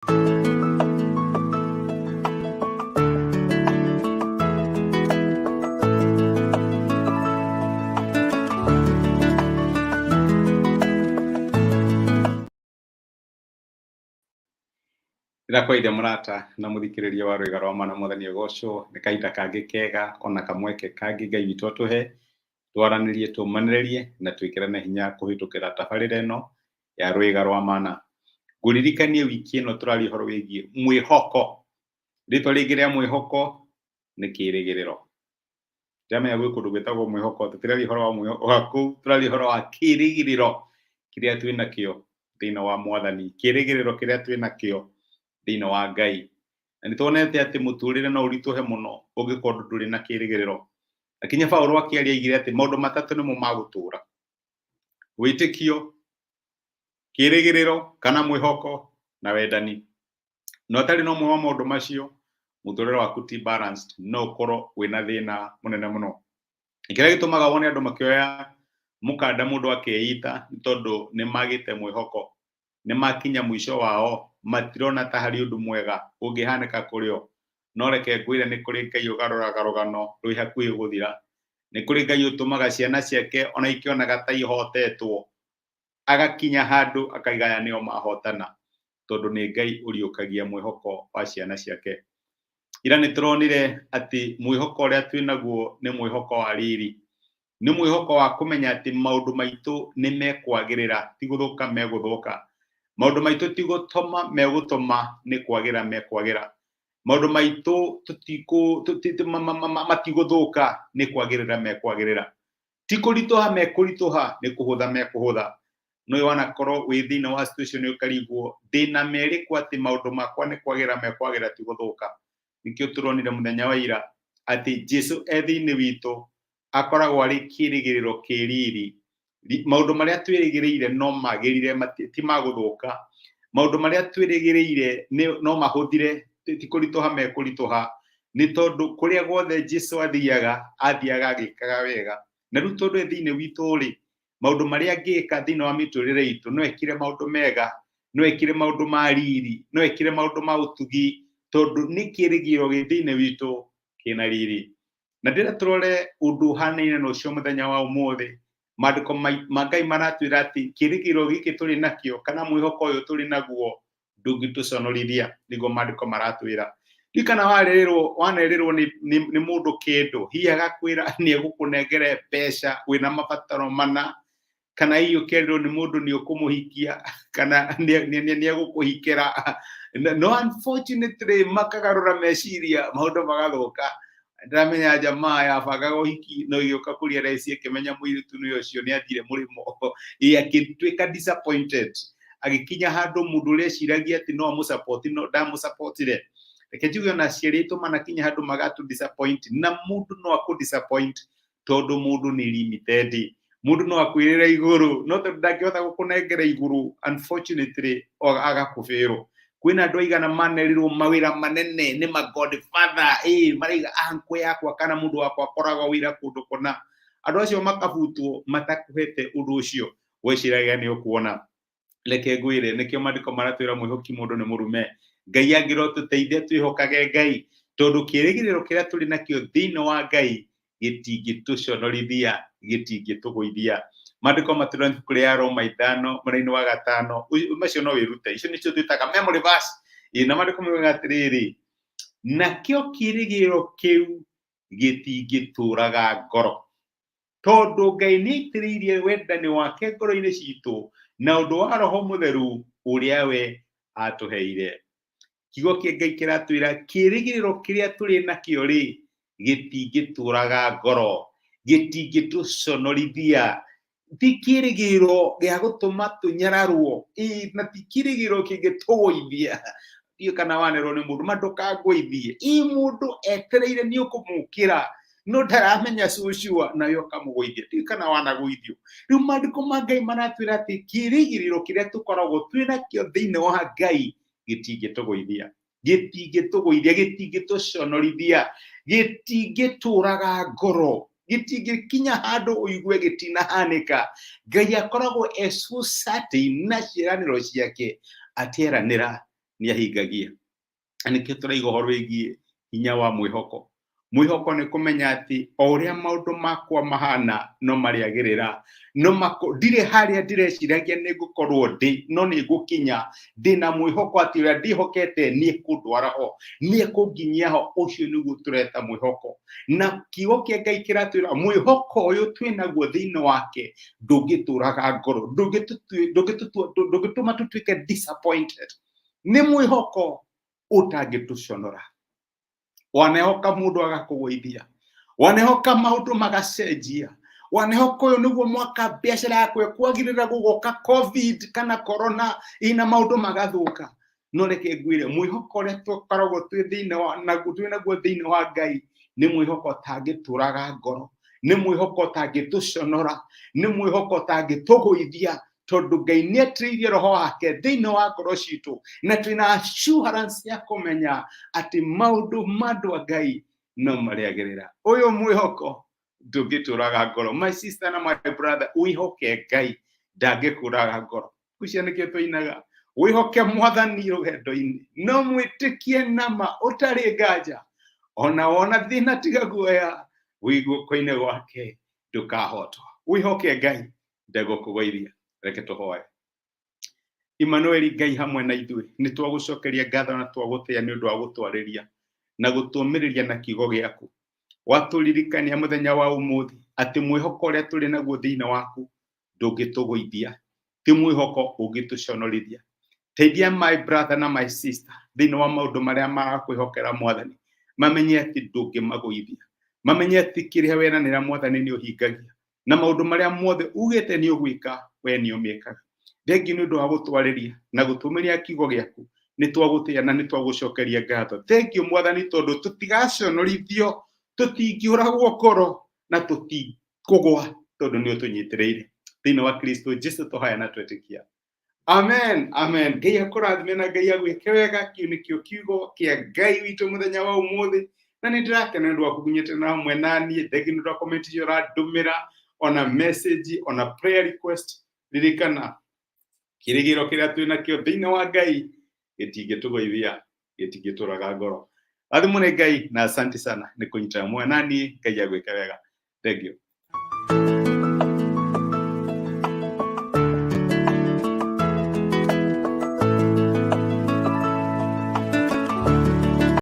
Ndĩrakwaithia mũrata na mũthikĩrĩria wa rwĩga rwa mana mwathani ũgocwo nĩ kahinda kangĩ kega ona kamweke kangĩ Ngai witũ atũhe twaranĩrie tũmanĩrĩrie na twĩkĩrane hinya kũhĩtũkĩra tabarĩra ĩno ya rwĩga rwa mana. Ngũririkanie wiki ĩno tũraria ũhoro wĩgiĩ mwĩhoko. Rĩtwa rĩngĩ rĩa mwĩhoko nĩ kĩrĩgĩrĩro. Ndĩramenya gwĩ kũndũ gwĩtagwo mwĩhoko, tũtiraria ũhoro wa mwĩhoko wa kũu, tũraria ũhoro wa kĩrĩgĩrĩro kĩrĩa twĩ nakĩo thĩinĩ wa mwathani, kĩrĩgĩrĩro kĩrĩa twĩ nakĩo thĩinĩ wa Ngai. Na nĩ tuonete atĩ mũtũrĩre no ũritũhe mũno ũngĩkorwo ndũrĩ na kĩrĩgĩrĩro. Na kinya Paũlũ akĩaria aigire atĩ maũndũ matatũ nĩmo ma gũtũra: wĩtĩkio, kĩrĩgĩrĩro kana mwĩhoko na wendani. Na ũtarĩ na ũmwe wa maũndũ macio, mũtũrĩre waku ti balanced, no ũkorwo wĩna thĩna mũnene mũno. Kĩrĩa gĩtũmaga wone andũ makĩoya mũkanda mũndũ akeita nĩ tondũ nĩ magĩte mwĩhoko, nĩ makinya mũico wao, matirona ta harĩ ũndũ mwega ũngĩhanĩka kũrĩ o. No reke ngwĩre nĩ kũrĩ Ngai ũgarũraga rũgano rwĩ hakuhĩ gũthira. Nĩ kũrĩ Ngai ũtũmaga ciana ciake ona ikĩonaga ta ihotetwo, agakinya handũ akaiga aya nĩo mahotana, tondũ nĩ Ngai ũriũkagia mwĩhoko wa ciana ciake. Ira nĩ tũronire atĩ mwĩhoko ũrĩa twĩ naguo nĩ mwĩhoko wa riri, nĩ mwĩhoko wa kũmenya atĩ maũndũ maitũ nĩ mekwagĩrĩra, ti gũthũka megũthũka. Maũndũ maitũ ti gũtoma megũtoma, nĩ kwagĩra mekwagĩra. Maũndũ maitũ matigũthũka, nĩ kwagĩrĩra mekwagĩrĩra. Ti kũritũha mekũritũha, nĩ kũhũtha mekũhũtha. No wanakorwo wĩ thĩinĩ wa situation ũkarigwo ndĩna merĩkũ atĩ maũndũ makwa nĩ kwagĩra mekwagĩra ti gũthũka. Nĩkĩo tũronire mũthenya wa ira atĩ Jesu e thĩinĩ witũ akoragwo arĩ kĩrĩgĩrĩro kĩ riri. Maũndũ marĩa twĩrĩgĩrĩire no magĩrire, ti ma gũthũka. Maũndũ marĩa twĩrĩgĩrĩire no mahũthire, ti kũritũha mekũritũha, nĩ tondũ kũrĩa guothe Jesu athiaga, athiaga agĩkaga wega. Na rĩu tondũ e thĩinĩ witũ rĩ, maũndũ marĩa angĩka thĩinĩ wa mĩtũrĩre itũ, no ekire maũndũ mega, no ekire maũndũ ma riri, no ekire maũndũ ma ũtugi, tondũ nĩ kĩrĩgĩrĩro gĩ thĩinĩ witũ kĩna riri. Na ndĩrenda tũrore ũndũ ũhanaine na ũcio mũthenya wa ũmũthĩ. Maandĩko ma Ngai maratwĩra atĩ kĩrĩgĩrĩro gĩkĩ tũrĩ nakĩo kana mwĩhoko ũyũ tũrĩ naguo ndũngĩtũconorithia, nĩguo maandĩko maratwĩra. Ndiũĩ kana warĩrĩrwo, wanerĩrwo nĩ mũndũ kĩndũ, hihi agakwĩra nĩ egũkũnengere mbeca wĩna mabataro mana, kana hihi ũkerĩrwo nĩ mũndũ nĩ ũkũmũhikia kana nĩ egũkũhikĩra. No unfortunately makagarũra meciria, maũndũ magathũka. Ndĩramenya jamaa yabangaga ũhiki no ĩgĩũka kũria raici ĩkĩmenya mũirĩtu nĩ ũcio nĩ athire mũrĩmo, ĩ akĩtuĩka disappointed, agĩkinya handũ mũndũ ũrĩa eciragia atĩ no amũsupport no ndamũsupportire. Reke njuge ona aciari aitũ manakinya handũ magatũ disappoint, na mũndũ no akũ disappoint tondũ mũndũ nĩ limited. Mũndũ no akwĩrĩre igũrũ, no tondũ ndangĩhota gũkũnengera igũrũ, unfortunately agakũbĩrwo. Kwĩna andũ aigana manerirwo mawĩra manene nĩ ma godfather, ĩ maraiga uncle yakwa kana mũndũ wakwa akoragwo wĩra kũndũ kũna. Andũ acio makabutwo matakũhete ũndũ ũcio weciragia nĩ ũkuona. Reke ngwĩre, nĩkĩo maandĩko maratwĩra mwĩhoki mũndũ nĩ mũrume. Ngai angĩrotũteithia twĩhokage Ngai, tondũ kĩrĩgĩrĩro kĩrĩa tũrĩ nakĩo thĩinĩ wa Ngai gĩtingĩtũconorithia, gĩtingĩtũgũithia. Maandĩko matwĩra ibuku rĩa Roma 5 mũraini wa 5, macio no wĩrute, icio nĩcio twĩtaga memory verse. Ĩ, na maandĩko moigaga atĩrĩrĩ, nakĩo kĩrĩgĩrĩro kĩu gĩtingĩtũraga ngoro, tondũ Ngai nĩ aitĩrĩirie wendani wake ngoro-inĩ citũ na ũndũ wa Roho Mũtheru ũrĩa we atũheire. Kiugo kĩa Ngai kĩratwĩra kĩrĩgĩrĩro kĩrĩa tũrĩ nakĩo rĩ, gĩtingĩtũraga ngoro, gĩtingĩtũconorithia, ti kĩrĩgĩrĩro gĩa gũtũma tũnyararwo, ĩ, na ti kĩrĩgĩrĩro kĩngĩtũgũithia. Ndiũĩ kana wanerwo nĩ mũndũ, ma ndũkangũithie. Ĩ, mũndũ etereire nĩ ũkũmũkĩra, no ndaramenya cũcua, nawe ũkamũgũithia. Ndiũĩ kana wanagũithio. Rĩu maandĩko ma Ngai maratwĩra atĩ kĩrĩgĩrĩro kĩrĩa tũkoragwo twĩ nakĩo thĩinĩ wa Ngai gĩtingĩtũgũithia, gĩtingĩtũgũithia, gĩtingĩtũconorithia, gĩtingĩtũraga ngoro, gĩtingĩkinya handũ ũigue gĩtinahanĩka. Ngai akoragwo e so certain na ciĩranĩro ciake, ateranĩra Nĩ ahingagia. Na nĩkĩo tũraiga ũhoro wĩgiĩ hinya wa mwĩhoko. Mwĩhoko nĩ kũmenya atĩ o ũrĩa maũndũ makwa mahana no marĩagĩrĩra, no mako, ndirĩ harĩa ndĩreciragia nĩ ngũkorwo ndĩ, no nĩ ngũkinya. Ndĩna mwĩhoko atĩ ũrĩa ndĩhokete nĩ ekũndwara ho, nĩ ekũnginyia ho. Ũcio nĩguo tũreta mwĩhoko. Na kiugo kĩa Ngai kĩratwĩra mwĩhoko ũyũ twĩnaguo thĩinĩ wake ndũngĩtũraga ngoro, ndũngĩtũma tũtuĩke disappointed. Nĩ mwĩhoko ũtangĩtũconora. Wanehoka mũndũ agakũgũithia, wanehoka maũndũ magacenjia, wanehoka ũyũ nĩguo mwaka biacara yaku ĩkwagĩrĩra, gũgoka COVID kana corona ina maũndũ magathũka. No reke ngwĩre, mwĩhoko ũrĩa tũkoragwo twĩ thĩinĩ wa naguo, twĩ naguo thĩinĩ wa Ngai nĩ mwĩhoko ũtangĩtũraga ngoro, nĩ mwĩhoko ũtangĩtũconora, nĩ mwĩhoko ũtangĩtũgũithia, tondũ Ngai nĩ atĩrĩirie roho wake thĩinĩ wa ngoro citũ, na twĩna assurance ya kũmenya atĩ maũndũ ma andũ a Ngai no marĩagĩrĩra. Ũyũ mwĩhoko ndũngĩtũraga ngoro. My sister na my brother, wĩhoke Ngai, ndangĩkũraga ngoro. Ũcio nĩkĩo tũinaga wĩhoke Mwathani rũgendo-inĩ, no mwĩtĩkie nama ũtarĩ nganja, ona wona thĩna tiga guoya, wĩ guoko-inĩ gwake ndũkahotwo. Wĩhoke Ngai, ndegũkũgũithia. Reke tũhoe. Immanueli, Ngai hamwe na ithuĩ, nĩ twagũcokeria ngatho na twagũtĩa nĩ ũndũ wa gũtwarĩria na gũtũmĩrĩria na kiugo gĩaku. Watũririkania mũthenya wa ũmũthĩ atĩ mwĩhoko ũrĩa tũrĩ naguo thĩinĩ waku ndũngĩtũgũithia, ti mwĩhoko ũngĩtũconorithia. Teithia my brother na my sister thĩinĩ wa maũndũ marĩa marakwĩhokera Mwathani, mamenye atĩ ndũngĩmagũithia, mamenye atĩ kĩrĩa weranĩra Mwathani nĩ ũhingagia, na maũndũ marĩa mothe ugĩte nĩ ũgwĩka we nĩ ũmĩkaga. Thengiũ nĩ ũndũ wa gũtwarĩria na gũtũmĩria kiugo gĩaku, nĩ twagũtĩa na nĩ twagũcokeria ngatho. Thengiũ Mwathani, tondũ tũtigaconorithio, tũtingĩũragwo ngoro na tũtikũgwa, tondũ nĩ ũtũnyitĩrĩire. Thĩinĩ wa Kristo Jesu tũhaya na twetĩkia. Amen, amen. Ngai akũrathime na Ngai agwĩke wega. Kĩu nĩkĩo kiugo kĩa Ngai witũ mũthenya wa ũmũthĩ, na nĩ ndĩrakena nĩ ũndũ wa kũnyitana hamwe na niĩ. Thengiũ nĩ ũndũ wa comment icio ũrandũmĩra, ona message, ona prayer request. Ririkana kĩrĩgĩro kĩrĩa twĩ nakĩo thĩinĩ wa Ngai gĩtingĩtũgũithia, gĩtingĩtũraga ngoro. Rathimwo nĩ Ngai na asante sana nĩ kũnyitana hamwe na niĩ. Ngai agwĩke wega. Thank you.